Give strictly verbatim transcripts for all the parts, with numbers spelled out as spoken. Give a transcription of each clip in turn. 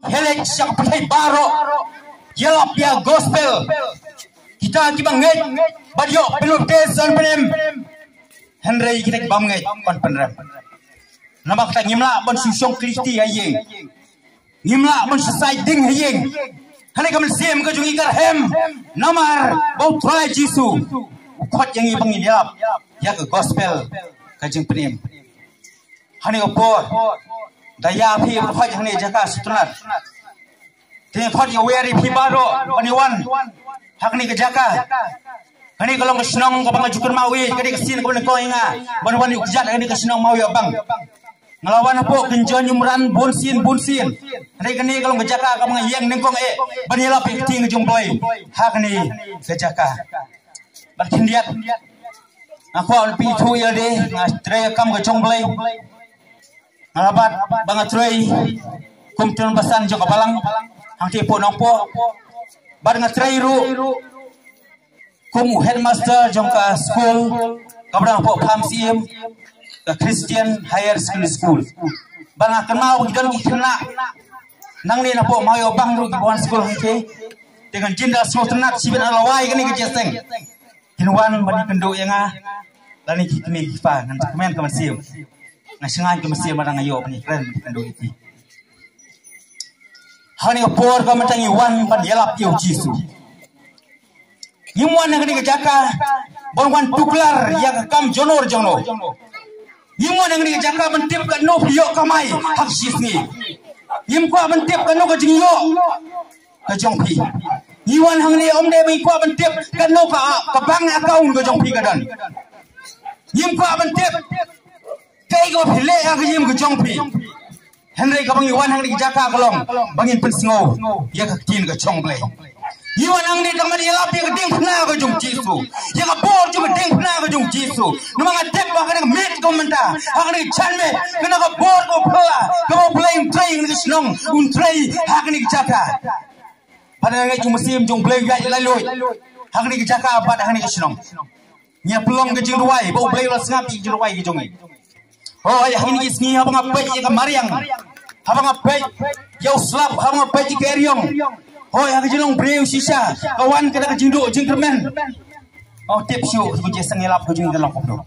Helek sha ka pyrthei baroh, ïalap ïa gospel. Kita kiba ngeit bad ïoh pynlut te san pyrem. Hynrei kita kiba ym ngeit ban pynrem. Namar kata ngim lah ban shu shong khliti ha ïing. Ngim lah ban shu sai ding ha ïing. Kane ka mynsiem ka jong ngi ka rhem. Namar ba U Trai Jisu u khot ïa ngi ba ngin ïalap ïa ka gospel ka jingpynim. Hangne ka por da ïa phi ba khot hangne jaka Sutnat. Te khot ïa wer ïa phi baroh ban ïa wan hangne ka jaka. Kane ka long ka shnong kaba nga ju kynmaw ïa, kane ka sien kaba nyngkong ïa nga ban wan ïa u kjat hangne ka shnong Mawïohbang. Nga la wan hapoh kynjoin umran bun sien bun sien. Hynrei kane ka long ka jaka kaba nga ïeng nyngkong eh ban ïalap ïa ka ktien ka jong U Blei. Ha kane ka jaka. Bad khyndiat nga kwah ban pynithuh ïa lade, nga trei ka kam ka jong U Blei. Nga la bat ba nga trei kum tun basan jong ka balang hangtei hapoh Nongpoh. Bad nga trei ruh kum u headmaster jong ka skul kaba dang hapoh Pamsiem, ka Christian Higher Secondary School. Bad nga kynmaw ba ki don ki khynnah nangne na hapoh Mawïohbang ruh kiba wan skul hangtei. Te ngan jin da sngewtynnat shibit, nga la wai kane ka jingïaseng. Kin wan ban ïakynduh ïa nga lane ki kmie ki kpa, ngan kmen ka mynsiem. Nga shngaiñ ka mynsiem lada nga ïoh ban ïakren ban ïakynduh ïa ki. Ha kane ka por ka mynta ngi wan ban ïalap ïa U Jisu. Ngim wan ha kane ka jaka ban wan tuklar ïa ka kam jongno jongno. Ngim wan ha kane ka jaka ban tip katno phi ïoh kamai ha ka shi sngi. Ngim kwah ban tip katno ka jingïoh ka jong phi. Ngi wan hangne ym dei ba ngi kwah ban tip katno ka, ka bank account ka jong phi ka don. Ngim kwah ban tip kaei kaba phi leh ha ka ïing ka jong phi. Hynrei kaba ngi wan hangne ka jaka ka long ba ngin pynsngew ïa ka ktien ka jong U Blei. Ngi wan hangne tang ban ïalap ïa ka diengphna ka jong U Jisu, ïa ka bor jong ka diengphna ka jong U Jisu. Namar nga tip ba kane ka miet ka mynta ha kane ka janmiet, kane ka bor ka phylla kaba U Blei un trei ha kane ka shnong, un trei ha kane ka jaka. Bad nga ngeit jong u Mynsiem jong U Blei u ïaid laitluid ha kane ka jaka bad ha kane ka shnong. Ngi ïa pynlong ka jingduwai ba U Blei u la sngap ïa ka jingduwai ka jong ngi. Hooid, ha kine ki sngi haba nga peit ïa ka mariang, haba nga peit ïa u slap, haba nga peit ïa ka eriong, hooid, ha ka jinglong briew shisha ka wan ka da ka jingduh jingkyrmen. Oh, tip shuh ka jingïaseng ïalap ka jong ngi ka long kumno.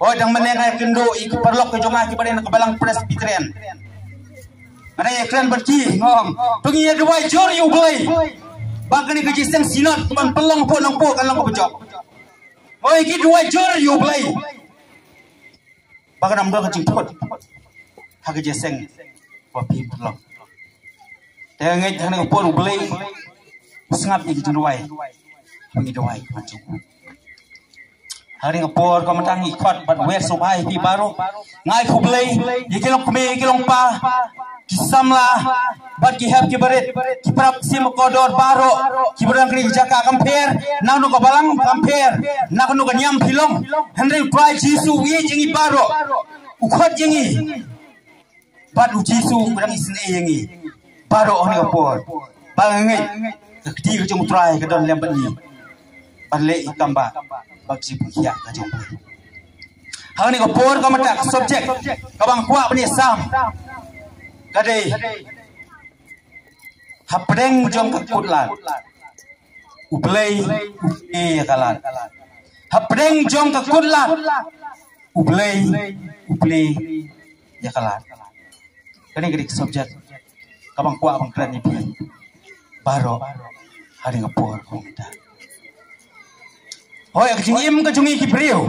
Hooid, dang mynne nga ïakynduh ïa ki paralok ka jong nga kiba dei na ka Balang Presbyterian. Nga dang ïakren bad ki, nga ong to ngin ïa duwai jur ïa U Blei ba kane ka jingïaseng Synod kan pynlong hapoh Nongpoh kan long kaba jop. Hooid, ki duwai jur ïa U Blei ba kan ym don ka jingput ha ka jingïaseng ba phi pynlong. Te nga ngeit ha kane ka por U Blei u sngap ïa ka jingduwai ba ngi duwai ban jong u. Ha kane ka por ka mynta ngi khot bad wer sngewbha ïa phi baroh. Nga ai khublei ïa ki long kmie, ïa ki long kpa, ki samla bad ki hep ki barit, ki para mynsiem kordor baroh kiba don ha kane ka jaka. Kam pher na kano ka balang, kam pher na kano ka niam phi long, hynrei U Trai Jisu u ïeit ïa ngi baroh, u khot ïa ngi. Bad U Jisu u dang isynei ïa ngi baroh ha kane ka por. Ba nga ngeit ka kti ka jong U Trai ka don lem bad ngi ban leh ïa ka kam ba, ba ka jingpynkhiah ka jong U Blei. Ha kane ka por ka mynta ka subject kaba nga kwah ban ïasam ka dei hapdeng jong ka kutlad U Blei u plie ïa ka lad. Hapdeng jong ka kutlad U Blei u plie ïa ka lad. Kane ka dei ka subject kaba nga kwah ban kren ïa phi baroh ha kane ka por ka mynta. Hooid, ka jingim ka jong ngi ki briew,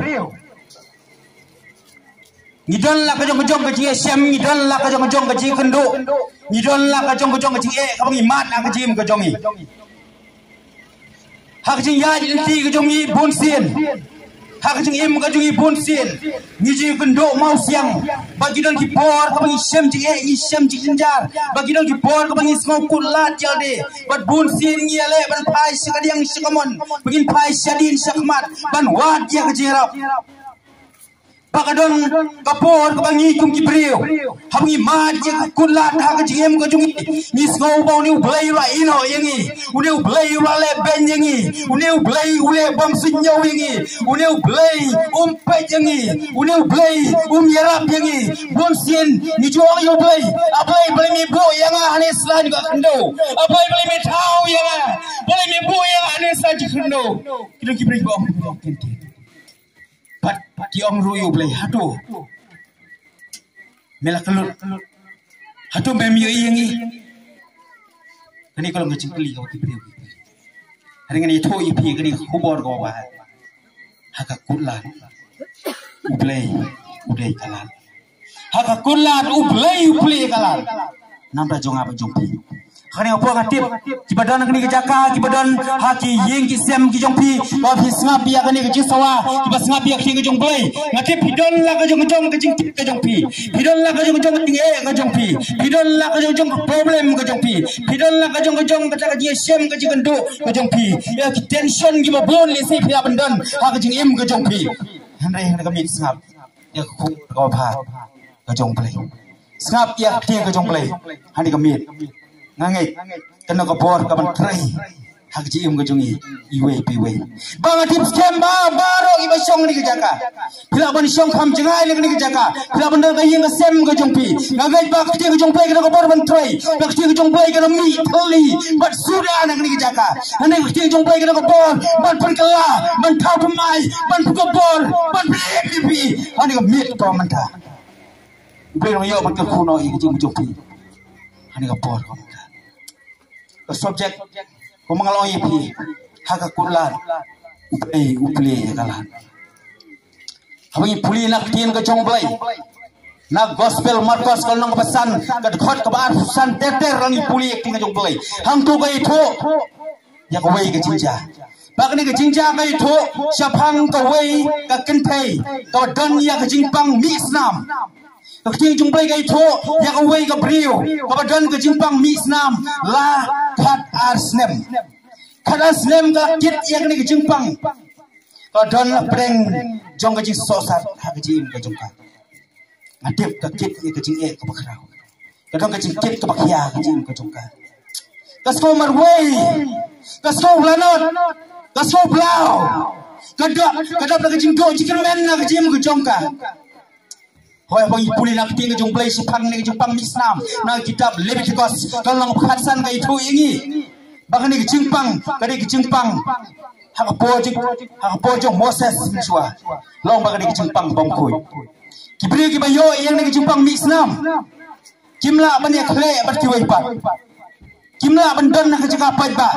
ngi don la ka jong ka jong ka jingïashem, ngi don la ka jong ka jong ka jingkynduh, ngi don la ka jong ka jong ka jingeh kaba ngi mad ha ka jingim ka jong ngi. Ha ka jingïaid lynti ka jong ngi bun sien, ha ka jingim ka jong ngi bun sien, ngi jingkynduh mawsiang. Ba ki don ki por kaba ngi shem jingeh, ngi shem jingjynjar. Ba ki don ki por kaba ngi sngew kutlad ïa lade. Bad bun sien ngi ïaleh ban phai sha kadiang sha kamon, ba ngin phai shadien shakhmat ban wad ïa ka jingïarap. Ba ka don ka por kaba ngi kum ki briew, haba ngi mad ïa ka kut lad ha ka jingim ka jong ngi, ngi sngew ba une U Blei u la ïehnoh ïa ngi, une U Blei u la leh beiñ ïa ngi, une U Blei u leh bymsuidñiew ïa ngi, une U Blei um peit ïa ngi, une U Blei um ïarap ïa ngi. Bun sien ngi ju ong ïa U Blei, A Blei, balei me buh ïa nga hane slaiñ ka khyndew? A Blei, balei me thaw ïa nga? Balei me buh ïa nga hane slaiñ ka khyndew? Ki don ki briew ba ong, Pat, pat ki ong ruh ïa U Blei, hato me la kyllut? Hato mem ïohi ïa ngi? Kane ka long ka jingkylli kaba ki briew ki kylli. Hynrei ngan ïathuh ïa phi kane ka khubor kaba bha. Ha ka kut lad U Blei u dei ka lad. Ha ka kut lad U Blei u plie ka lad. Namar jong nga bad jong phi. Kane ka por nga tip, kiba don ha kane ka jaka, kiba don ha ki ïing ki sem ki jong phi, ba phi sngap ïa kane ka jingsawa, kiba sngap ïa ka ktien ka jong U Blei. Nga tip phi don la ka jong ka jong ka jingtip ka jong phi. Phi don la ka jong ka jong ka jingeh ka jong phi. Phi don la ka jong ka jong ka problem ka jong phi. Phi don la ka jong ka jong kata ka jingïashem ka jingkynduh ka jong phi. Ïa ki tension kiba bun lehse phi hap ban don ha ka jingim ka jong phi. Hynrei hynrei ka miet sngap ïa ka khubor kaba bha ka jong U Blei. Sngap ïa ka ktien ka jong U Blei ha kane ka miet. Nga ngeit kane ka bor ka ban trei ha ka jingim ka jong ngi iwei pa iwei. Ba nga tip skhem ba baroh kiba shong ha kane ka jaka, phi lah ban shong kham jngai ha kane ka jaka, phi lah ban don ka ïing ka sem ka jong phi. Nga ngeit ba ka ktien ka jong U Blei kane ka bor ban trei, ba ka ktien ka jong U Blei ka ban mih thylli bad suda ha kane ka jaka. Hynrei ka ktien ka jong U Blei kane ka bor ban pynkylla, ban thaw thymmai, ban pynkylla bor, ban pynlip ïa phi ha kane ka miet kaba mynta. U Blei u ïoh ban kyrkhu noh ïa ka jingim jong phi ha kane ka por kaba mynta. Ka subject kumba nga la ong ïa phi, ha ka kut lad U Blei u plie ïa ka lad. Haba ngi pule na ka ktien ka jong U Blei, na Gospel Markos ka lynnong kaba san, ka dkhot kaba arphew san ter ter, la ngi pule ïa ka ktien ka jong U Blei. Hangto ka ïathuh ïa kawei ka jingjia. Ba kane ka jingjia ka ïathuh shaphang kawei ka kynthei kaba don ïa ka jingpang mih snam. Ka ktien jong U Blei ka ïathuh ïa kawei ka briew kaba don ka jingpang mih snam la khat ar snem. Khat ar snem ka kit ïa kane ka jingpang. Ka don la pdeng jong ka jingsohsat ha ka jingim ka jong ka. Nga tip ka kit ïa ka jingeh kaba khraw. Ka don ka jingkit kaba khia ha ka jingim ka jong ka. Ka sngew marwei, ka sngew lanot, ka sngew blau. Ka dap, ka dap da ka jingduh jingkyrmen ha ka jingim ka jong ka. Hooid, haba ngi pule na ka ktien ka jong U Blei shaphang kane ka jingpang mih snam, na ka kitab Leviticus ka lynnong kaba khatsan ka ïathuh ïa ngi ba kane ka jingpang ka dei ka jingpang ha ka por jong, ha ka por jong Moses mynshuwa. Long ba kane ka jingpang bymkhuid. Ki briew kiba ïoh ïa kane ka jingpang mih snam kim lah ban ïakhleh bad kiwei pat. Kim lah ban don ha ka jaka paidbah.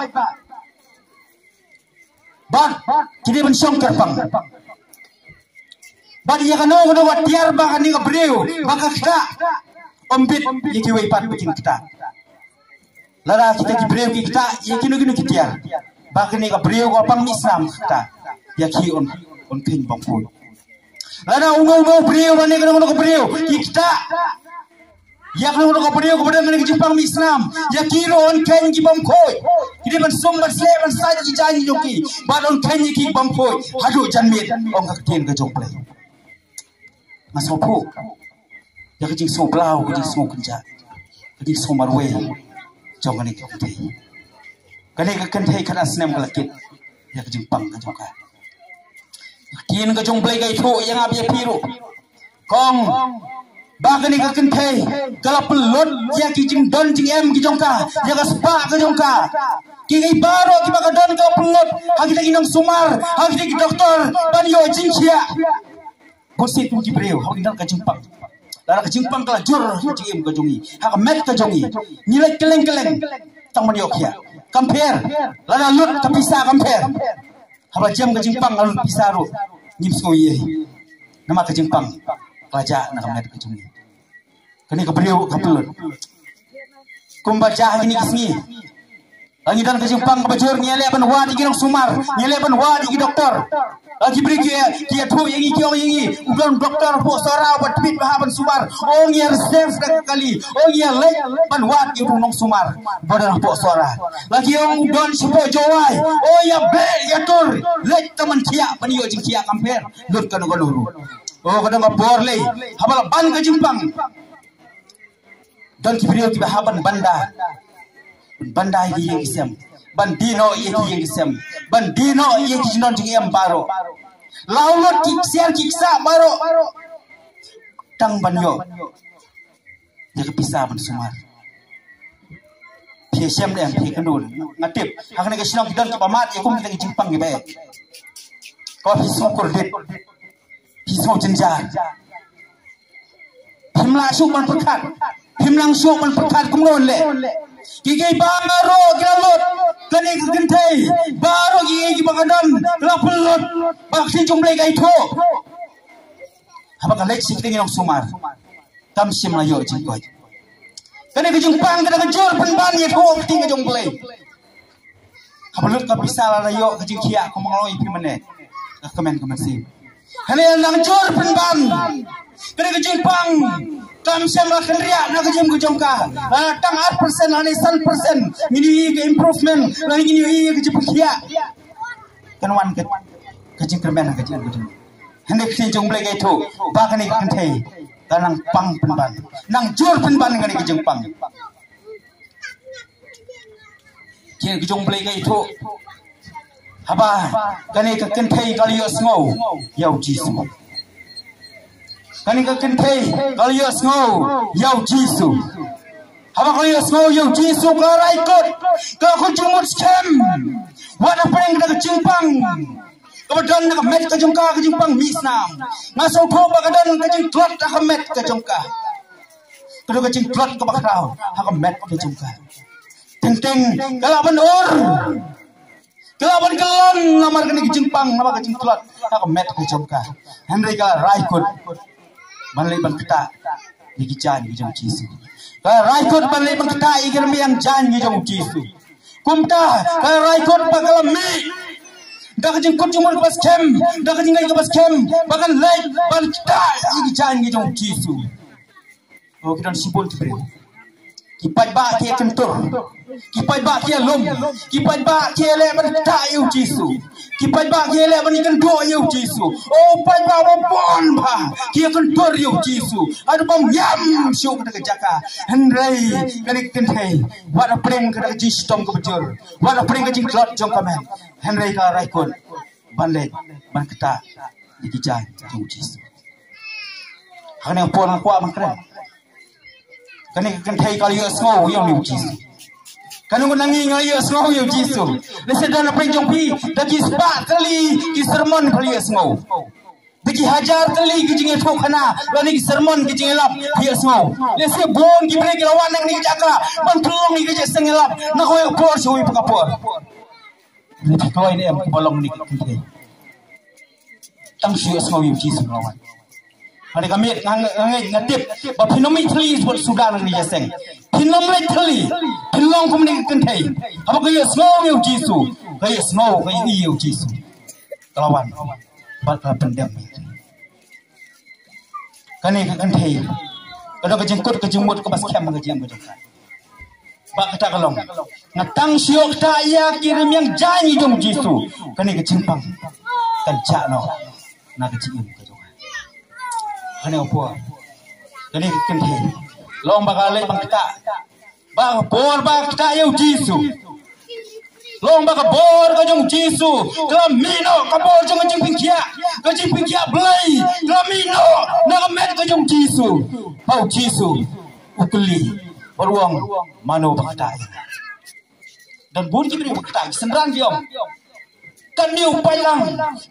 Bad ki dei ban shong kyrpang. Bad ïa kano kano ka tiar ba kane ka briew ba ka ktah, ym bit ïa kiwei pat ba kin ktah. Lada kita ki briew ki ktah ïa kino kino ki tiar, ba kane ka briew ka pang mih snam ka ktah, ïa ki un, un kheiñ bymkhuid. Lada uno uno u briew lane kano kano ka briew ki ktah ïa kano kano ka briew kaba don kane ka jingpang mih snam, ïa ki ruh yn kheiñ ki bymkhuid. Ki dei ban sum ban sleh ban sait ïa ki jaiñ jong ki bad yn kheiñ ïa ki bymkhuid haduh janmiet, ong ka ktien ka jong U Blei. Nga sngewthuh ïa ka jingsngewblaw, ka jingsngew kynjah, ka jingsngew marwei jong kane ka kynthei. Kane ka kynthei khat ar snem ka la kit ïa ka jingpang ka jong ka. Ka ktien ka jong U Blei ka ïathuh ïa nga bad ïa phi ruh, kong, ba kane ka kynthei ka la pynlut ïa ki jingdon jingem ki jong ka, ïa ka spah ka jong ka. Kiei baroh kiba ka don ka la pynlut ha kita ki nongsumar, ha kita ki doktor ban ïoh jingkhiah. Bunsien kum ki briew, haba ngi don ka jingpang, lada ka jingpang ka la jur ha ka jingim ka jong ngi, ha ka met ka jong ngi, ngi leit kylleng kylleng tang ban ïoh khiah. Kam pher lada lut ka pisa, kam pher haba jem ka jingpang, la lut pisa ruh ngim sngew ei ei. Namar ka jingpang ka la jah na ka met ka jong ngi. Kane ka briew ka pynlut. Kumba jah ha kine ki sngi, la ngi don ka jingpang kaba jur, ngi ïaleh ban wad ïa ki nongsumar, ngi ïaleh ban wad ïa ki doktor. La ki briew ki, ki ïathuh ïa ngi, ki ong ïa ngi, u don doktor hapoh Sohra uba tbit bha ban sumar. O, ngi ïa reserve da ka kali. O, ngi ïaleh ban wad ïa u nongsumar ba don hapoh Sohra. La ki ong u don shapoh Jowai. O, ïa beh ïa tur, leit tang ban khiah, ban ïoh jingkhiah, kam pher lut kano kano ruh. O, ka don ka por lei haba la ban ka jingpang. Don ki briew kiba hap ban banda, ban banda ïa ki ïing ki sem, ban die noh ïa ki ïing ki sem, ban die noh ïa ki jingdon jingem baroh. Law lut ki ksiar ki ksah baroh tang ban ïoh ïa ka pisa ban sumar. Phi shem de, phi kynduh. Nga tip ha kane ka shnong ki don kiba mad ïa kum kita ki jingpang kiba eh. Ko phi sngew kordit, phi sngew jynjar. Phim lah shuh ban pyrkhat, phim lah shuh ban pyrkhat kumno leh. Ki, ki baroh ki la lut, kane ka kynthei baroh ki, ki ba ka don ka la pynlut. Ba ka ktien jong U Blei ka ïathuh, haba ka leit sha ki ïing ki nongsumar kam shym la ïoh jingkoit. Kane ka jingpang ka dang jur pynban ïathuh ka ktien ka jong U Blei. Haba lut ka pisa la ïoh ka jingkhiah, kumba nga ong ïa phi mynne, ka kmen ka mynsiem. Kane dang jur pynban. Kane ka jingpang kam shym la kynriah na ka jingim ka jong ka. La tang ar percent lane san percent ngin ïohi ka improvement, lane ngin ïohi ka jingpynkhiah. Kan wan ka, ka jingkyrmen ha ka jingim ka jong ka. Hynrei ka ktien jong U Blei ka ïathuh ba kane ka kynthei ka nang pang pynban, nang jur pynban kane ka jingpang. Ka ktien ka jong U Blei ka ïathuh, haba kane ka kynthei ka la ïohsngew ïa U Jisu. Kane ka kynthei ka la ïohsngew ïa U Jisu. Haba ka la ïohsngew ïa U Jisu ka la rai kut, ka la kut jingmut skhem. Wat hapdeng kata ka jingpang kaba don na ka met ka jong ka, ka jingpang mih snam, nga sngewthuh ba ka don ka jingtlot ha ka met ka jong ka. Ka don ka jingtlot kaba khraw ha ka met ka jong ka. Teng teng ka lah ban ur, ka lah ban kyllon namar kane ka jingpang, namar ka jingtlot ha ka met ka jong ka. Hynrei ka la rai kut ban leit ban ktah ïa ki jaiñ ki jong U Jisu. Ka la rai kut ban leit ban ktah ïa ki rmiang jaiñ ki jong U Jisu. Kumta ka la rai kut ba ka la mih da ka jingkut jingmut kaba skhem, da ka jingleit kaba skhem, ba kan leit ban ktah ïa ki jaiñ ki jong U Jisu. O, ki don shibun ki briew. Ki paidbah ki ïakyntur, ki paidbah ki ïalum, ki paidbah ki ïaleh ban ktah ïa U Jisu, ki paidbah ki ïaleh ban ïakynduh ïa U Jisu. O paidbah ba bun bha ki ïakyntur ïa U Jisu haduh ba ym ïam shuh kata ka jaka. Hynrei kane ka kynthei, wat hapdeng kata ka jingshitom kaba jur, wat hapdeng ka jingtlot jong ka met, hynrei ka la rai kut ban leit ban ktah ïa ki jaiñ jong U Jisu. Ha kane ka por nga kwah ban kren, kane ka kynthei ka la ïohsngew ïa U Jisu. Kane ka nang ïa, nga la ïohsngew ïa U Jisu. Lehse don hapdeng jong phi da ki spah tylli ki sermon phi la ïohsngew, da ki hajar tylli ki jingïathuhkhana lane ki sermon, ki jingïalap phi ïohsngew. Lehse bun ki briew ki la wan na kane ka jaka ban pynlong ïa ka jingïaseng ïalap na kawei ka por sha kawei ka por. Phi kloi ne em kiba long kine ki kynthei? Tang shu ïohsngew ïa U Jisu la wan. Hynrei ka miet, nga, nga, nga, nga tip ba phin ym mih thylli bad suda na kane ka jingïaseng. Phin ym leit thylli, phin long kum kine ki kynthei. Haba ka ïohsngew ïa U Jisu, ka ïohsngew, ka ïohi ïa U Jisu, ka la wan bad ka la pyndem. Kane ka kynthei ka don ka jingkut ka jingmut kaba skhem ha ka jingim ka jong ka. Ba kata ka long, nga tang shu ïoh ktah ïa ki rmiang jaiñ jong U Jisu, kane ka jingpang kan jah noh na ka jingim ka jong ka. Kane ka por, kane ka kynthei, long ba ka leit ban ktah. Ba ka bor ba ka ktah ïa U Jisu. Long ba ka bor ka jong U Jisu ka la mih noh, ka bor jong ka jingpynkhiah, ka jingpynkhiah Blei ka la mih noh na ka met ka jong U Jisu. Ba U Jisu u kylli bad u ong, mano ba ktah ïa nga? Don bun ki briew ba ktah, ki synran ki ong, katne u paidlang,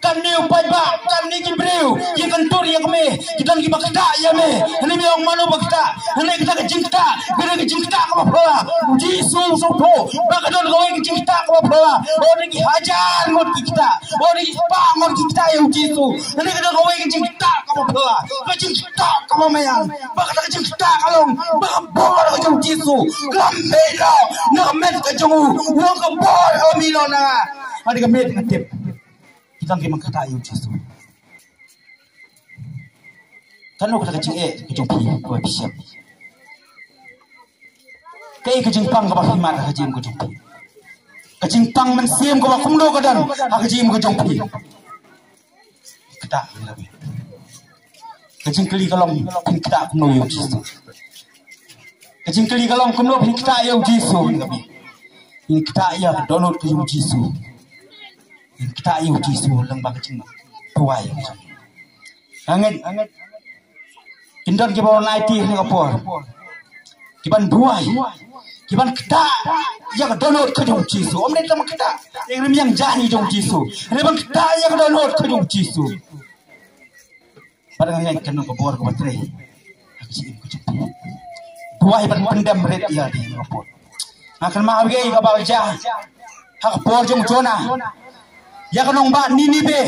katne u paidbah, katne ki briew ki kyntur ïa ka me, ki don kiba ktah ïa me. Hynrei me ong mano ba ktah? Hynrei kata ka jingktah ka dei ka jingktah kaba phylla. U Jisu u sngewthuh ba ka don kawei ka jingktah kaba phylla. O, da ki hajar ngut ki ktah, o, da ki spah ngut ki ktah ïa U Jisu, hynrei ka don kawei ka jingktah kaba phylla, ka jingktah kaba maïan. Ba kata ka jingktah ka long ba ka bor ka jong U Jisu ka la mih noh na ka met ka jong u. U ong ka bor ka la mih noh na nga. Hynrei ka miet, nga tip ki don kiba ktah ïa U Jisu. Kano kata ka jingeh ka jong phi kaba phi shem? Kaei ka jingpang kaba phi mad ha ka jingim ka jong phi? Ka jingpang mynsiem kaba kumno ka don ha ka jingim ka jong phi? Ktah ïa la phi. Ka jingkylli ka long, phin ktah kumno ïa u Jisu? Ka jingkylli ka long, kumno phin ktah ïa u Jisu? Phin ktah ïa ka dohnud ka jong u Jisu. Phin ktah ïa u Jisu lyngba ka jingduwai. Angin, angin. Kin don kiba wan aiti ha kane ka por, kiban duwai, kiban ktah ïa ka dohnud ka jong u Jisu. Ym dei tang ban ktah ïa ka rmiang jaiñ jong u Jisu, hynrei ban ktah ïa ka dohnud ka jong u Jisu. Bad nga ngeit kan long ka bor kaba trei ha ka jingim ka jong phi. Duwai ban pyndem rit ïa lade ha kane ka por. Nga kynmaw ïa kaba la jia ha ka por jong u Jonah. Ïa ka nongbah Ninibe,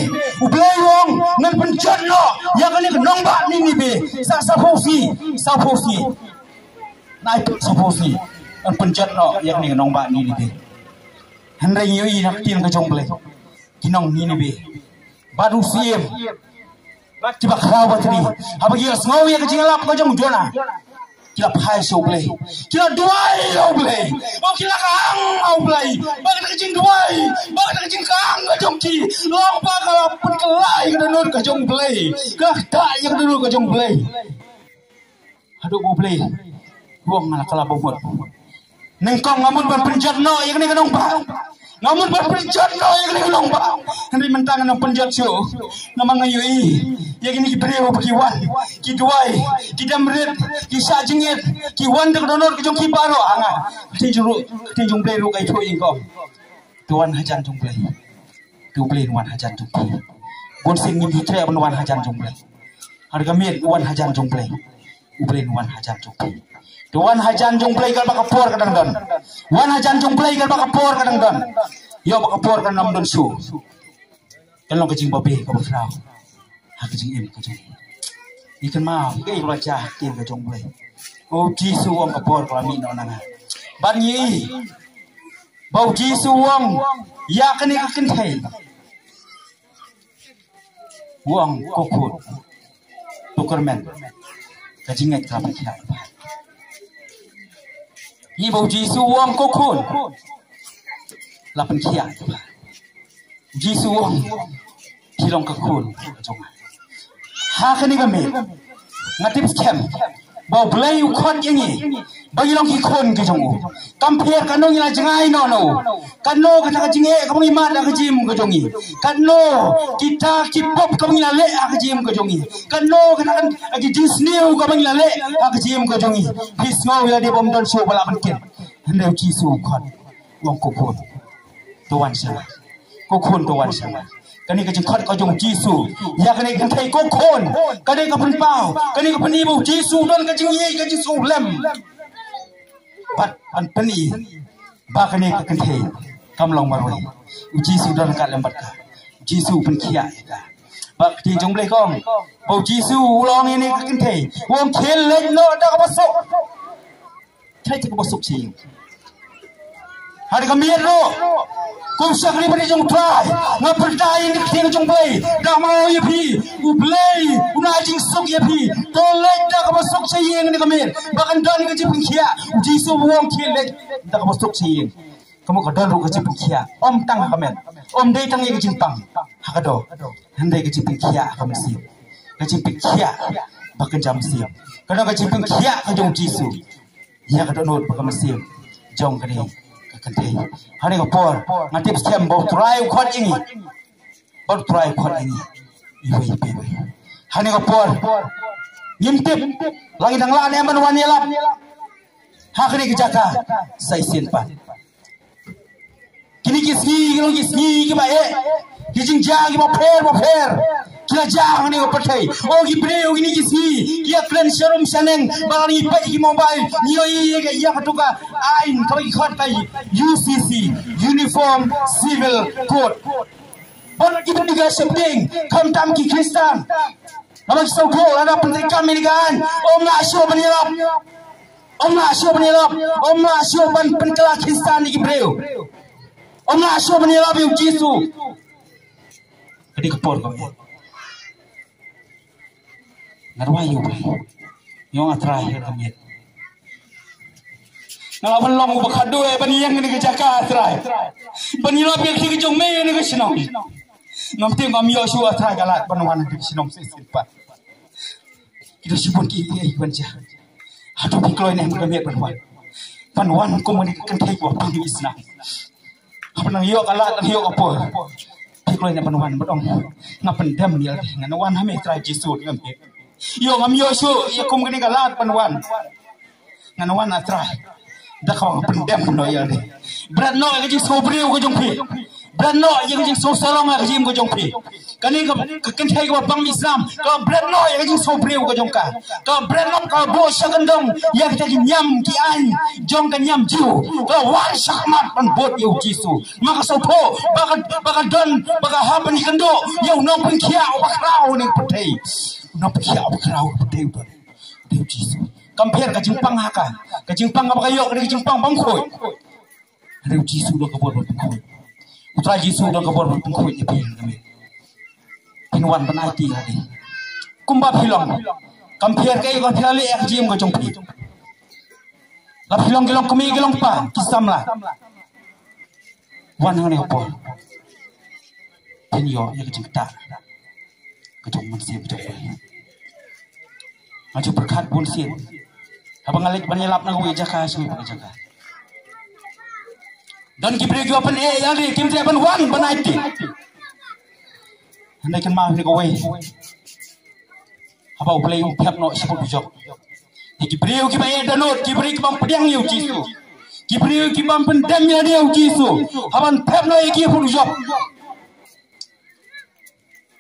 U Blei u ong, ngan pynjot noh ïa kane ka nongbah Ninibe. Sa, saphew sngi, saphew sngi. Nai pynjot saphew sngi, ngan pynjot noh ïa kane ka nongbah Ninibe. Hynrei ngi ïohi na ka ktien ka jong U Blei, ki nong Ninibe bad u syiem, kiba khraw batri, haba ki la sngew ïa ka jinglap ka jong u Jonah, ki la phai sha U Blei, ki la duwai ïa U Blei. Oh, ki la kang ha U Blei. Bad ka jingduwai, bad ka jingkang ka jong ki, long ba ka la pynkylla ïa ka dohnud ka jong U Blei, ka la ktah ïa ka dohnud ka jong U Blei. Haduh ba U Blei u ong, nga la kylla bamut. Nyngkong nga mut ban pynjot noh ïa kane ka nongbah. Nga mut ban pynjot noh ïa kane ka nongbah. Hynrei mynta ngan ym pynjot shuh. Namar nga ïohi ïa kine ki briew ba ki wan, ki duwai, ki dem rit, ki shah jingit, ki wan da ka dohnud ka jong ki baroh. Ha nga, ka ktien jong ruh, ka ktien jong U Blei ruh ka ïathuh ïa nga. To wan hajan jong U Blei. To U Blei un wan hajan jong phi. Bun sien ngim ju treh ban wan hajan jong U Blei. Hynrei ka miet, wan hajan jong U Blei. U Blei un wan hajan jong phi. To wan hajan jong U Blei katba ka por ka dang don. Wan hajan jong U Blei katba ka por ka dang don. Ïoh ba ka por kan ym don shuh, kan long ka jingbabe kaba khraw ha ka jingim ka jong ngi. Ngi kynmaw ïa kaba la jia ha ka ktien ka jong U Blei. U Jisu u ong, ka por ka la mih noh na nga. Bad ngi Ba u Jisu u ong ïa kane ka kynthei, u ong, ko khun, to kyrmen, ka jingngeit ka la pynkhiah. Ngi ba u Jisu u ong, ko khun, la pynkhiah. Jisu u ong, phi long ka khun ka jong nga. Ha kane ka miet nga tip skhem ba U Blei u khot ïa ngi ba ngi long ki khun ki jong u. Kam pher katno ngi la jngai noh na u, katno kata ka jingeh kaba ngi mad ha ka jingim ka jong ngi, katno kita ki pop kaba ngi la leh ha ka jingim ka jong ngi, katno kata ka jingsniew kaba ngi la leh ha ka jingim ka jong ngi. Phi sngew ïa lade bym don shuh ba lah ban kit. Hynrei u Jisu u khot, u ong, ko khun, to wan sha nga. Ko khun, to wan sha nga. Kane ka jingkhot ka jong u Jisu ïa kane ka kynthei, ko khun, ka dei ka pynpaw, kane ka pyni ba u Jisu u don ka jingïeit, ka jingsngewlem. Bad ban pyni ba kane ka kynthei kam long marwei, u Jisu u don ryngkat lem bad ka. U Jisu u pynkhiah ïa ka. Ba ka ktien jong U Blei ka ong ba u Jisu u la ong ïa kane ka kynthei, u ong, khie leit noh da kaba suk. Trai te kaba suk sha ïing. Ha kane ka miet ruh, kum shakri bynriew jong U Trai, nga pyrta ïa kane ka ktien jong U Blei, da nga ong ïa phi, U Blei un ai jingsuk ïa phi. To leit da kaba suk sha ïing ha kane ka miet. Ba kan don ka jingpynkhiah. U Jisu u ong, khie leit da kaba suk sha ïing. Ka mut ka don ruh ka jingpynkhiah, ym tang ha ka met, ym dei tang ïa ka jingpang ha ka doh, hynrei ka jingpynkhiah ha ka mynsiem. Ka jingpynkhiah ba kynja mynsiem. Ka don ka jingpynkhiah ka jong u Jisu ïa ka dohnud bad ka mynsiem jong kane ka kynthei. Ha kane ka por nga tip skhem ba U Trai u khot ïa ngi, ba U Trai u khot ïa ngi iwei pa iwei. Ha kane ka por ngim tip la ngi dang lah ne em ban wan ïalap ha kane ka jaka sa shisien pat. Kine ki sngi ki long ki sngi kiba eh, ki jingjia kiba pher ba pher ki la jia ha kane ka pyrthei. O ki briew, kine ki sngi ki ïa kren sharum shaneng, ba ngi peit ki mobile, ngi ïohi ïa ka, ïa kato ka aiñ kaba ki khot ka U C C, Uniform Civil Code. Bad ki briew ki ïa sheptieng, khamtam ki Khristan. Namar ki sngewthuh lada pyntreikam ïa kane ka aiñ, ym lah shuh ban ïalap. Ym lah shuh ban ïalap, ym lah shuh ban pynkylla Khristan ïa ki briew. Ym lah shuh ban ïalap ïa u Jisu. Ka dei ka por kaba eh. Nga duwai ïa U Blei, ïa nga, Trai, ha kane ka miet nga lah ban long uba khadduh ban ïeng ha kane ka jaka, Trai, ban ïalap ïa ka kti ka jong me ha kane ka shnong. Ngam tip ngam ïoh shuh, Trai, ka lad ban wan ha kane ka shnong sa shisien pat. Ïa shibun ki ïa ïa ban ja. Hato phi kloi ne em ka miet ban wan? Ban wan kum kane ka kynthei kaba pang isnam. Haba nang ïoh ka lad nang ïoh ka por. Phi kloi ne ban wan ban ong, nga pyndem ïa lade, ngan wan ha me Trai Jisu, ngam heh. Ïoh ngam ïoh shuh ïa kum kane ka lad ban wan. Ngan wan, ah Trai, da kaba nga pyndem noh ïa lade. Bret noh ïa ka jingsngewbriew ka jong phi. Bret noh ïa ka jingsngewsarong ha ka jingim ka jong phi. Kane ka, ka kynthei kaba pang isnam, ka bret noh ïa ka jingsngewbriew ka jong ka. Ka bret noh, ka buh sha kyndong ïa kita ki niam ki aiñ jong ka niam Jiw. Ka wan shakhmat ban bud ïa u Jisu. Ma ka sngewthuh ba ka, ba ka don, ba ka hap ban ïakynduh ïa u nongpynkhiah uba khraw ha kane ka pyrthei. U nongpynkhiah uba khraw ha kane ka pyrthei u don, u dei u Jisu. Kam pher ka jingpang ha ka, ka jingpang kaba ka ïoh ka dei ka jingpang bym khuid. Hynrei u Jisu u don ka bor ban pynkhuid. U Trai Jisu u don ka bor ban pynkhuid ïa phi, ïa ka miet. Phin wan ban aiti ïa lade kumba phi long. Kam pher kaei kaba phi la leh ha ka jingim ka jong phi. La phi long ki long kmie ki long kpa ki samla. Wan hangne hapoh. Phin ïoh ïa ka jingktah ka jong u Mynsiem jong U Blei. Nga ju pyrkhat bun sien haba nga leit ban ïalap na kawei ka jaka sha kawei ka jaka. Don ki briew kiba pyneh ïa lade, kim treh ban wan ban aiti. Hynrei kynmaw ïa kawei, haba U Blei u pep noh shaphang u jop. Ki briew kiba eh dohnud, ki briew kiba pdiang ïa u Jisu, ki briew kiba pyndem ïa lade ïa u Jisu, haba pep noh ïa ki shaphang u jop,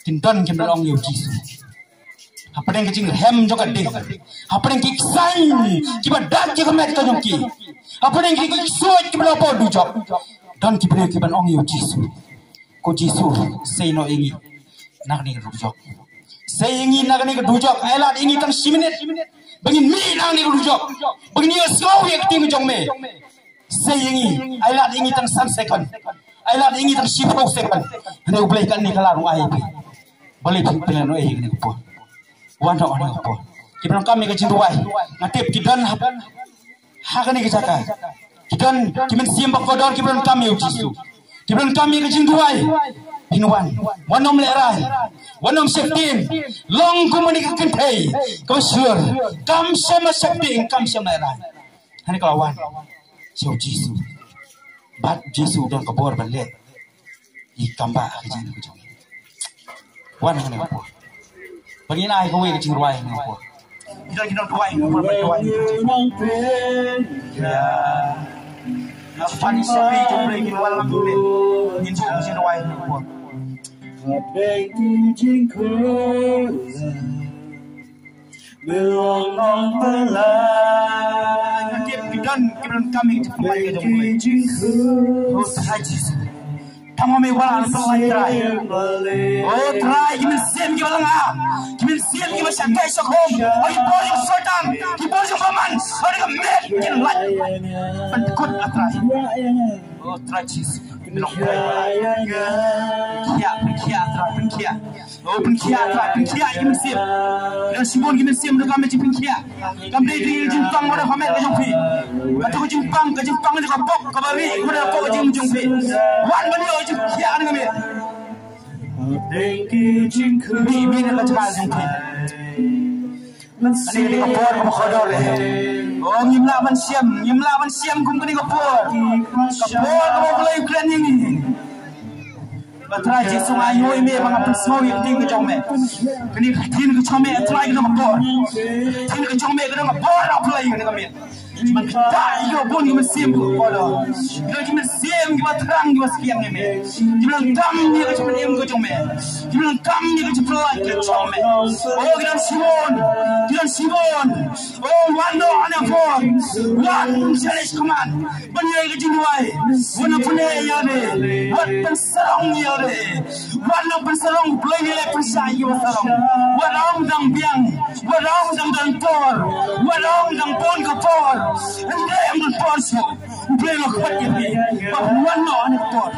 kin don kiba ong ïa u Jisu. Hapdeng ka jingrhem jong ka ding, hapdeng ki ksain kiba dak ïa ka met ka jong ki, hapdeng ki, ki ksuid kiba la poi dujok, don ki briew kiban ong ïa u Jisu. Ko Jisu, sei noh ïa ngi na kane ka dujok. Sei ïa ngi na kane ka dujok. Ai lad ïa ngi tang shi minit ba ngin mih na kane ka dujok, ba ngin ïohsngew ïa ka ktien ka jong me. Sei ïa ngi, ai lad ïa ngi tang san second, ai lad ïa ngi tang shiphew second. Hynrei U Blei kane ka lad u ai ïa phi. Balei phin pynlehnohei ïa kane ka por? Wan noh ha kane ka por. Kiba donkam ïa ka jingduwai, nga tip ki don ha, ha kane ka jaka. Ki don ki mynsiem ba kordor kiba donkam ïa u Jisu, kiba donkam ïa ka jingduwai. Phin wan, wan ym lehrain, wan ym sheptieng. Long kum kane ka kynthei kaba shlur, kam shym la sheptieng, kam shym la lehrain. Hynrei ka la wan sha u Jisu. Bad u Jisu u don ka bor ban leh ïa ki kambah ha ka jingim ka jong ngi. Wan hangne hapoh. Ba ngin ai kawei ka jingrwai hangne hapoh. Ki don ki nongduwai hangne hapoh ban duwai. Ïa. Nga pan ïa ki jong U Blei kin wan lang kumne. Ngin buh ka jingrwai hangne hapoh. Belong nong pelai. Ki don, ki don kami ki jingkhuslai ka jong U Blei. Oh, Trai Jisu. Tang ma me ba la pynlait Trai. Oh, Trai, ki mynsiem kiba langa, ki mynsiem kiba shakei shakhum, oh, ki bor jong Soitan, ki bor jong Bamon, oh, ki met kin lait. Pynkut, ah Trai. Oh, Trai Jisu. Ki long Trai ba la. Pynkhiah, pynkhiah, Trai, pynkhiah. Oh, pynkhiah, Trai, pynkhiah ïa ki mynsiem. Ki don shibun ki mynsiem, donkam ïa jingpynkhiah. Kam dei ïa ka jingpang kaba na ka met ka jong phi. Kato ka jingpang, ka jingpang jong ka pop kaba rieh kaba na ka pop ka jong, jong phi. Wan ban ïoh jingpynkhiah na ka met. Mih, mih na ka jaka jong phi. Kane ka dei ka por kaba kordor eh. Oh, ngim lah ban shem, ngim lah ban shem kum kane ka por. Ka por kaba U Blei u kren ïa ngi. Ba Trai Jisu, nga ïohi me ba nga pynsngew ïa ka ktien ka jong me. Kane ka ktien ka jong me, Trai, ka don ka bor. Ka ktien ka jong me ka don ka bor, ah Blei, kane ka miet. Ban ktah ïa ki bun ki mynsiem kiba kordor. Ki don ki mynsiem kiba thrang kiba skhem ïa me. Kiba donkam ïa ka jingpynim ka jong me. Kiba donkam ïa ka jingpyllait ka jong me. Oh, ki don shibun, ki don shibun. Oh, wan noh ha kane ka por. Wan, challenge, command. Ban ïa ka jingduwai. Wat nang pyneh ïa lade. Wat pynsarong ïa lade. Wat nang pynsarong, Blei ne leh pynshai ïa ki ba sarong. Wat ong dang biang. Wat ong dang don por. Wat ong dang bun ka por. Hynrei ym don por shuh. Blei la khot ïa phi. Ba wan noh ha kane ka por.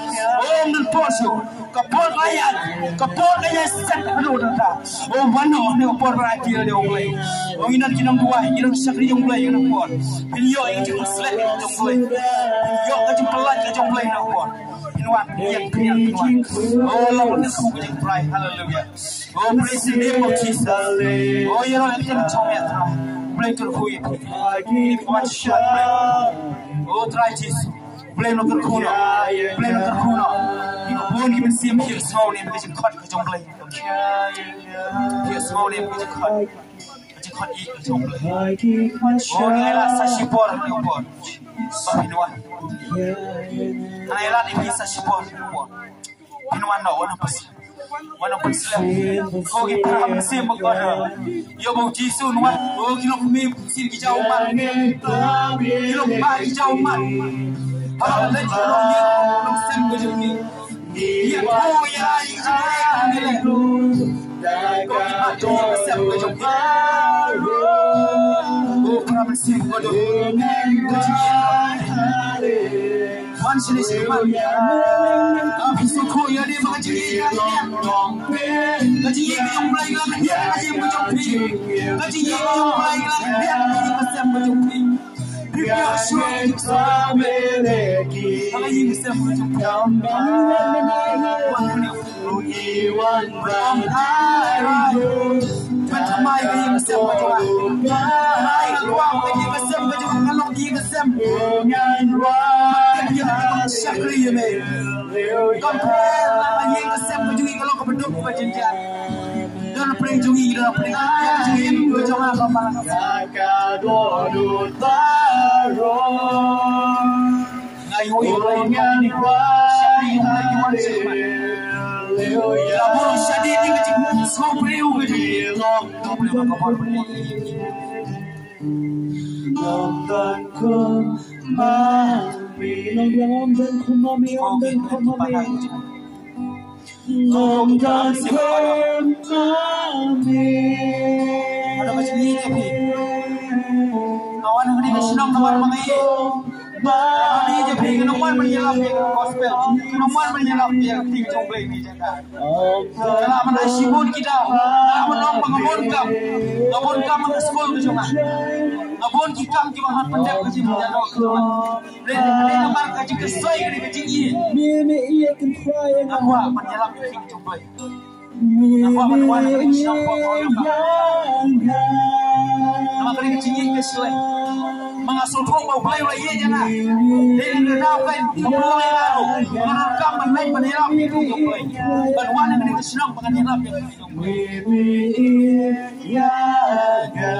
Ym don por shuh. Ka por ka ïaid, ka por ka ïaid set haduh mynta. Oh, wan noh ha kane ka por ban aiti ïa lade, oh Blei. Oh, ngi don ki nongduwai, ngi don ki shakri jong U Blei ha kane ka por. Phin ïoh ïa ka jingkhuslai jong U Blei. Phin ïoh ka jingpyllait ka jong U Blei ha kane ka por. Phin Wan, ïa phi, ïa phi, wan. Oh, la wan, kyrkhu ïa phi, Trai. Hallelujah. Oh, praise the name of Jesus. Oh, ïa la wan, ïa phi, Trai. Blei kyrkhu ïa phi. Ïa phi, wan, wan, Blei. Oh, Trai Jisu. Blei, kyrkhu noh. Blei, kyrkhu noh. Ïa ka bun ki mynsiem phi ïohsngew ne ka jingkhot ka jong Blei. Phi ïohsngew ne ka jingkhot. Ka jingkhot ïa ka jong Blei. Oh, nga la sa shipor, shipor. Ba phin wan. Nga la ïa phi sa shipor, shipor. Phin wan noh, wan noh pas. Wan noh pas. Ko ki para mynsiem ba kor. Ïa ba u Jisu un wan. Oh, ki lok mih, sir ki jaw mat. Ki lok ba ki jaw mat. Haba la leit ki lok ïa, lok sem ka jong ki. Ïa ko ïa ïa ïa ïa. Ko ki ba to ïa sem ka jong ki. Ko para mynsiem ko do. Ko jingïa. Wan sini sini man. Ka phi sngewthuh ïa dei ba ka jingïa. Ka jingïa ka jong Blei ka la ka jingïa ka jong Blei. Ka jingïa ka jong Blei ka la ka jingïa ka sem ka jong Blei. Don pring jong ngi, don pring. Ïa ka jingim ka jong nga, Baba. Nga ïohi Blei, nga ïohi Blei, nga ïohi Blei. Ïa bun shadien ka jingsngew briew ka jong ngi. Ïa Blei, nga ka bor. Ong don khun mami, ong don khun mami, ong don khun mami. Ong don khun mami. Ano ka jingïeit ïa phi? Nga wan ha kane ka shnong namar ba nga ïeit. Nga ïeit ïa phi, nga wan ban ïalap ïa ka gospel. Nga wan ban ïalap ïa ka ktien jong Blei ha kane ka jaka. Nga lah ban ai shibun ki daw. Nga lah ban ong ba nga bun kam. Nga bun kam ha ka skul ka jong nga. Nga bun ki kam kiba hap pyndep ka jingïadei ka jong nga. Dei, dei namar ka jingkhuslai, ka jingïeit. Nga kwah ban ïalap ïa ka ktien jong Blei. Namar kane ka jingïeit ka shlei. Ma nga sngewthuh ba U Blei u la ïeit ïa nga. Dei na ka daw ka, ka pynlong ïa nga ruh. Nga donkam ban leit ban ïarap ïa ka jong U Blei. Ban wan na kane ka shnong ban ïarap ïa ka jong U Blei. Mimi ïeit ïa nga.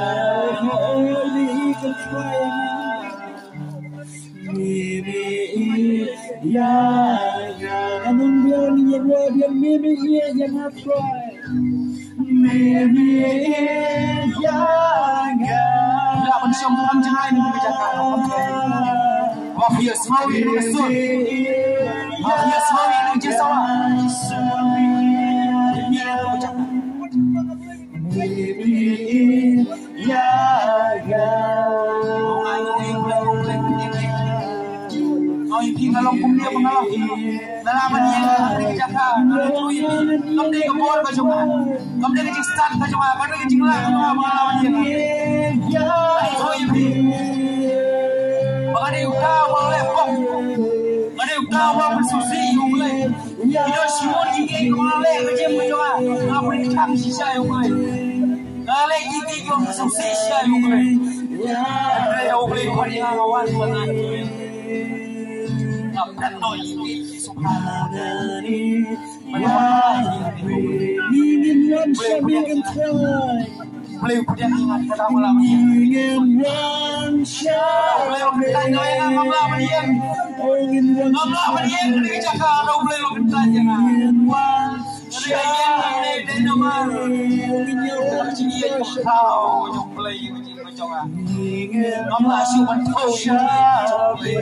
Mimi ïeit ïa nga. Anong biang ni ïa nga, biang Mimi ïeit ïa nga, Trai. Mimi ïeit ïa nga. Phi lah ban shong kham jngai na ka jaka. Ba phi ïohsngew ïa ka sur. Ba phi ïohsngew ïa ka jingsawa. Mimi ïeit ïa nga. Mimi ïeit ïa nga. Ong ai ong ai ong ai ong ai. Ong ai phi nga long kumne ba nga long. Nga lah ban ïeng ha kane ka jaka, nga la ïathuh ïa phi. Kam dei ka bor ka jong nga. Kam dei ka jingstad ka jong nga. Kam dei ka jinglah ka jong nga ba nga lah ban ïeng. Nga la ïathuh ïa phi. Ba nga dei uta uba leh pop. Nga dei uta uba pynsngewsih ïa U Blei. Ki don shibun ki kiei kiba nga la leh ha ka jingim ka jong nga. Nga pynthang shisha ïa U Blei. Nga la leh ki kiei kiba nga sngewsih shisha ïa U Blei. Hynrei U Blei u wan ïa nga, nga wan ban ai. Nga pynthang ïa ki kiei kiba nga la leh. Blei u pdiang ïa nga, ka dang lam ïa. Blei u pdiang ïa nga, ngam lah ban ïeng. Ngam lah ban ïeng, ka dei ka jaka, Blei u pdiang ïa nga. Ka dei ka ïeng, ka dei, dei namar. Ka jingïeit ka jong Blei, ka jingïeit ka jong nga. Ngam lah shuh ban thew ïa ka jong Blei.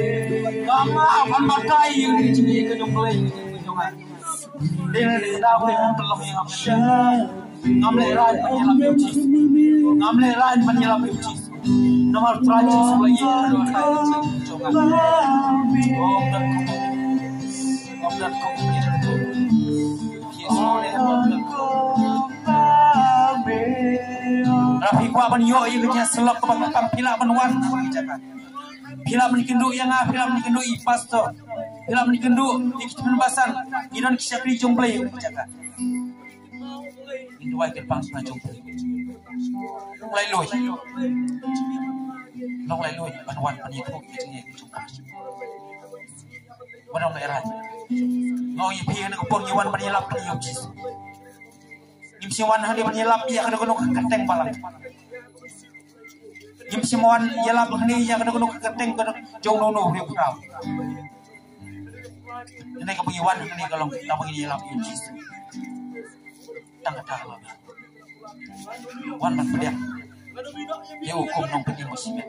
Ngam lah ban batai ïa ka jingïeit ka jong Blei, ka jingïeit ka jong nga. Dei na ka daw ka jong ka long ïa nga. Ngam lehrain ban ïalap ïa u Jisu. Ngam lehrain ban ïalap ïa u Jisu. Namar Trai Jisu la ïeit, la ïeit ïa u jong nga. Ong dat ko. Ong dat ko. Jisu leh ong dat ko. Lada phi kwah ban ïoh ïa ka jingïasyllok kaba kongsan, phi lah ban wan. Phi lah ban kynduh ïa nga, phi lah ban kynduh ïa i pastor. Phi lah ban ïakynduh ïa ki tymmen basan, ngi don ki shakri jong Blei ha kane ka jaka. Ngin duwai kyrpang sha jong Blei. Long lai lui. Long lai lui ban wan ban ïathuh ïa ka jingïeit jong Blei. Wan long lai rai. Nga ong ïa phi, ha kane ka por ngi wan ban ïalap ïa u Jisu. Ngim shym wan hangne ban ïalap ïa kano kano ka kyrteng balang. Ngim shym wan ïalap hangne ïa kano kano ka kyrteng ka jong uno uno u riewkhraw. Hangne kaba ngi wan hangne ka long tang ba ngin ïalap ïa u Jisu. Tang kata ka long. Wan ban pdiang ïa u kum nongpynim bashimet.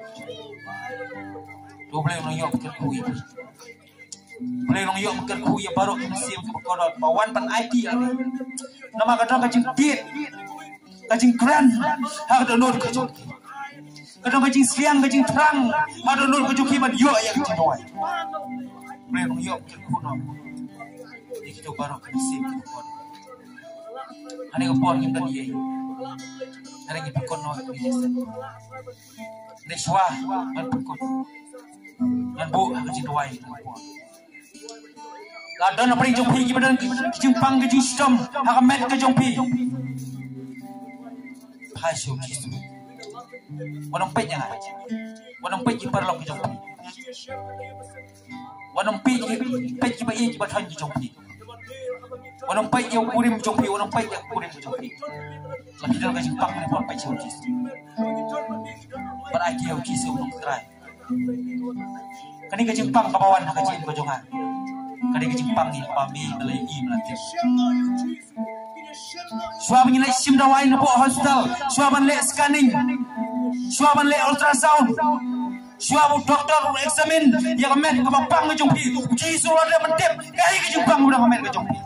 To Blei u nongïoh kyrkhu ïa phi. Blei u nongïoh kyrkhu ïa baroh ki mynsiem kiba kordor ba wan ban aiti ïa phi. Namar ka don ka jingtied, ka jingkren ha ka dohnud ka jong ki. Ka don ka jingsliang, ka jingthrang ha ka dohnud ka jong ki ban ïoh ïa ka jingduwai. Blei u nongïoh kyrkhu noh ïa kito baroh ki mynsiem kiba kordor. Hangne ka por ngim don ei. Hangne ngin pynkut noh ïa ka mynsiem. Hangne shuwa ngan pynkut. Ngan buh ha ka jingduwai. La don na pdeng jong phi kiba don ki jingpang ki jingshitom ha ka met ka jong phi. Phai sha u Jisu. Wat nym peit ïa nga. Wat nym peit ïa ki paralok ki jong phi. Wat nym peit ïa ki, peit ïa kiba ïeit kiba thoiñ ki jong phi. Wat nym peit ïa u kurim jong phi, wat nym peit ïa u kurim jong phi. La phi don ka jingpang, wat peit sha u Jisu. Bad ai ki ïa u Jisu u Nongtrai. Kane ka jingpang kaba wan ha ka jingim ka jong nga. Kane ka jingpang ïa kaba me me la ïohi me la tip. Shuwa ban leh shim dawai na poh hospital, shuwa ban leh scanning, shuwa ban leh ultrasound, shuwa ba u doktor u examine ïa ka met kaba pang ka jong phi, u Jisu u la dep ban tip kaei ka jingpang kaba don ha ka met ka jong phi.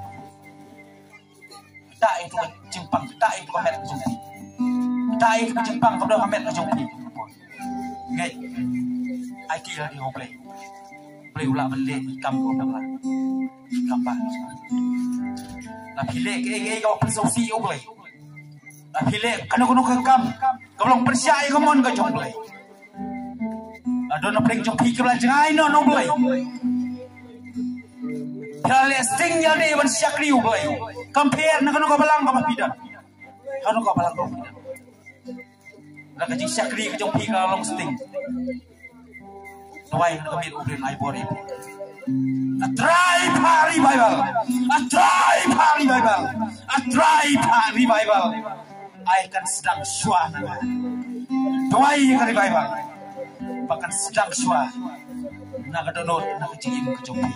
Kata ïa ka jingpang, kata ïa ka met ka jong phi. Kata ïa ka jingpang kaba don ha ka met ka jong phi. Ngeit. Aiti ïa lade ha u Blei. Blei u lah ban leh ïa ki kam kaba phi lah. Ïa ki kam ba. La phi leh kaei kaei kaba pynsngewsih ïa u Blei. La phi leh kano kano ka kam kaba long pyrshah ïa ka mon ka jong u Blei. La don na pdeng jong phi kiba la jngai noh na u Blei. Phi la leh sting ïa lade ban shakri u Blei. Kam pher na kano ka balang kaba phi don. Kano ka balang kaba phi don. Na ka jingshakri ka jong phi ka long sting. Duwai na ka miet, u Blei un ai bor ïa phi. A Trai, pha revival. A Trai, pha revival. A Trai, pha revival. Ai kan sdang shuwa na nga. Duwai ïa ka revival ba kan sdang shuwa na ka dohnud, na ka jingim ka jong phi.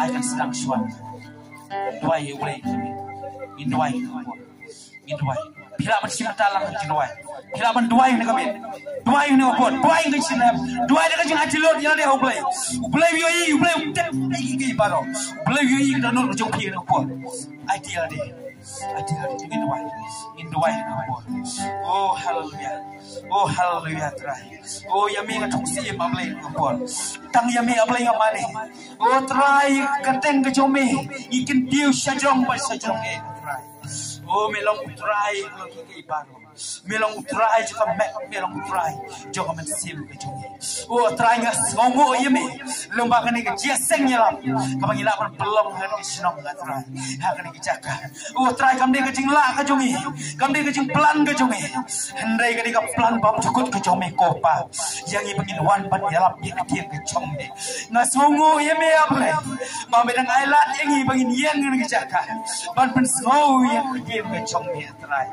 Ai kan sdang shuwa. Duwai ïa u Blei. Ngin duwai. Ngin duwai. Phi lah ban shim bynta lang, ngin duwai. Phi lah ban duwai na ka miet. Duwai na ka por. Duwai na ka snem. Duwai na ka jingai jinglut ïa lade ha u Blei. U Blei u ïohi, u Blei u tip ïa kiei kiei baroh. U Blei u ïohi ka dohnud ka jong phi na ka por. Aiti ïa lade. Aiti ïa lade. Ngin duwai. Ngin duwai na ka por. Oh, haleluya. Oh, haleluya, Trai. Oh, ïa me nga thung siem, A Blei, na ka por. Tang ïa me, A Blei, nga mane. Oh, Trai, ka kyrteng ka jong me ngi kyntiew shajrong bad shajrong, eh, Trai. Oh, me long u Trai, me long u Trai jong ka met, me long u Trai jong ka mynsiem ka jong ngi. Oh, Trai, nga sngewnguh ïa me lyngba kane ka jingïaseng ïalam kaba ngi lah ban pynlong ha kane ka shnong, ah Trai, ha kane ka jaka. Oh, Trai, kam dei ka jinglah ka jong ngi, kam dei ka jingplan ka jong ngi. Hynrei ka dei ka plan bymjukut ka jong me, ko Pa, ïa ngi ba ngin wan ban ïalap ïa ka ktien ka jong me. Nga sngewnguh ïa me, A Blei, ba me dang ai lad ïa ngi ba ngin ïeng ha kane ka jaka ban pynsngew ïa ka ktien ka jong me, Trai.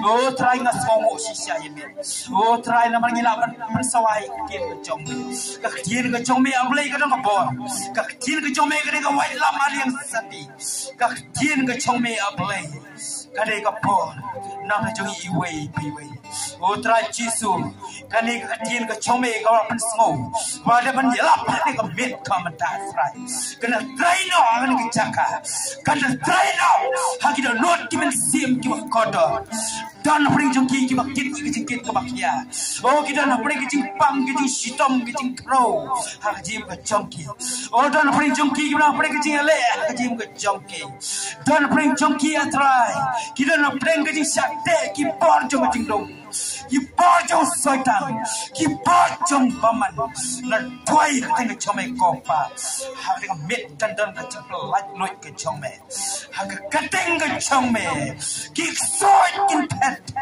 Oh, Trai, nga sngewnguh shisha ïa me. Oh, Trai, namar ngi lah ban pynsawa ïa ka ktien ka jong me. Ka ktien ka jong me, A Blei, ka don ka bor. Ka ktien ka jong me ka dei ka waitlam ha liang sati. Ka ktien ka jong me, A Blei, ka dei ka bor na ka jong ngi iwei pa iwei. Oh, Trai Jisu, kane ka ktien ka jong me kaba pynsngew, ba dei ban ïalap ha kane ka miet ka mynta, Trai. Kan da trei noh ha kane ka jaka. Kan da trei noh ha ki dohnud ki mynsiem kiba kordor. Don hapdeng jong ki kiba kit ki jingkit kaba khia. O, ki don hapdeng ki jingpang, ki jingshitom, ki jingkhrew ha ka jingim ka jong ki. O, don hapdeng jong ki kiba don hapdeng ki jingïaleh ha ka jingim ka jong ki. Don hapdeng jong ki, A Trai, ki don hapdeng ki jingshah teh, ki por jong ka jingdum, ki por jong Soitan, ki por jong bymman. Nga duwai ha ka kyrteng ka jong me ko Pa, ha ka kyrteng ka met kan don ka jingpyllait luid ka jong me. Ha ka kyrteng ka jong me, ki ksuid kin phet.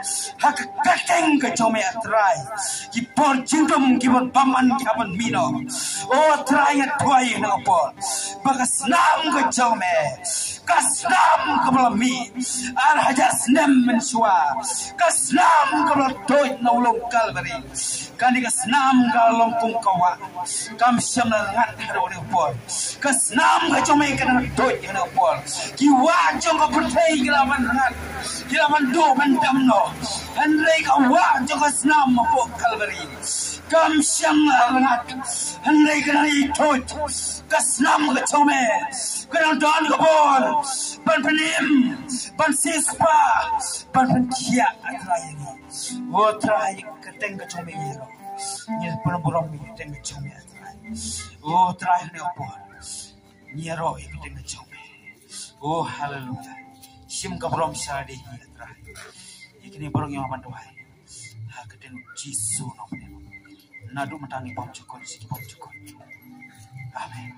Ha ka kyrteng ka jong me, A Trai, ki por jingdum, ki por bymman ki hap ban mih noh. O Trai, nga duwai ha kane ka por ba ka snam ka jong me, ka snam kaba la mih ar hajar snem mynshuwa, ka snam kaba la tuid na u lum Kalbari, kane ka snam ka long kum ka wah, kam shym la rngat haduh kane ka por. Ka snam ka jong me ka dang tuid ha kane ka por. Ki wah jong ka pyrthei ki la ban rngat, ki la ban duh ban dam noh, hynrei ka wah jong ka snam hapoh Kalbari kam shym la rngat, hynrei ka dang ïai tuid. Ka snam ka jong me ka dang don ka bor ban pynim, ban siewspah, ban pynkhiah, A Trai, ïa ngi. O Trai, ka kyrteng ka jong me ïaroh. Ngi pynburom ïa ka kyrteng ka jong me, A Trai. O Trai, ha kane ka por ngi ïaroh ïa ka kyrteng ka jong me. O haleluya. Shim ka burom sha lade hi, A Trai. Ïa kine baroh ngi wan ban duwai ha ka kyrteng Jisu nongpynim. Naduh mynta ngi bymjukut sha ki bymjukut. Amen.